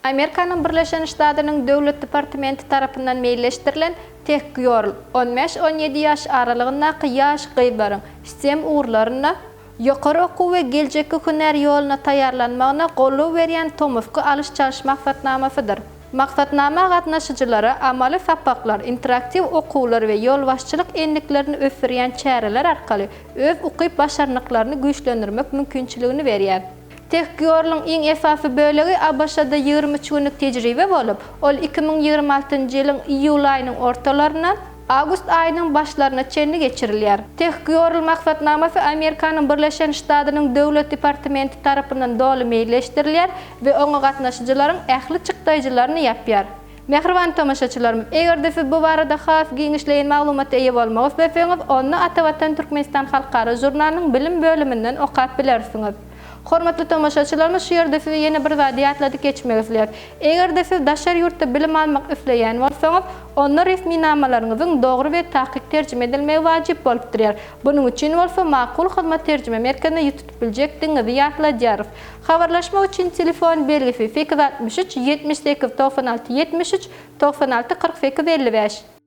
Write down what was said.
Amerikanyň Birleşen Ştadynyň Döwlet departamenti tarapyndan meýilleşdirilen TechGirl, on bäş-on ýedi ýaş aralygyndaky ýaş gyzlaryň STEM ugurlarynda ýokary okuw we geljekki hünär ýoluna taýýarlanmagyna goldaw berýän tomusky alyş-çalyş maksatnamasydyr. Maksatnama gatnaşyjylara amaly sapaklar, interaktiw okuwlar we ýolbaşçylyk endiklerini ösdürýän çäreler arkaly öz ukyp-başarnyklaryny güýçlendirmek mümkinçiligini berýär. TechGirl-iň iň esasy bölegi ABŞ-da 23 günlük tejribe bolup, ol 2026-njy ýylyň iýul aýynyň ortalaryndan awgust aýynyň başlaryna çenli geçirilýär. TechGirl maksatnamasy Amerikanyň Birleşen Ştadynyň Döwlet departamenti tarapyndan doly meýilleşdirilýär we oňa gatnaşyjylaryň ähli çykdaýjylaryny ýapýar. Mähriban tomaşaçylarymyz, eger-de siz bu barada has giňişleýin maglumata eýe bolmak isleseňiz, onda Atavatan Türkmenistan halkara žurnalynyň bilim bölüminden okap bilersiňiz. Hormatly tomaşaçylarymyz, şu ýerde size ýene bir zady ýatladyp geçmek isleýäris. Eger-de siz daşary ýurtda bilim almak isleýän bolsaňyz, onda resminamalaryňyzyň dogry we takyk terjime edilmegi wajyp bolup durýar. Bunuň üçin bolsa Makul Hyzmat terjime merkezine ýüz tutup biljekdigiňizi ýatladýarys. Habarlaşmak üçin telefon belgisi, 863 78 96 73 96 48 55.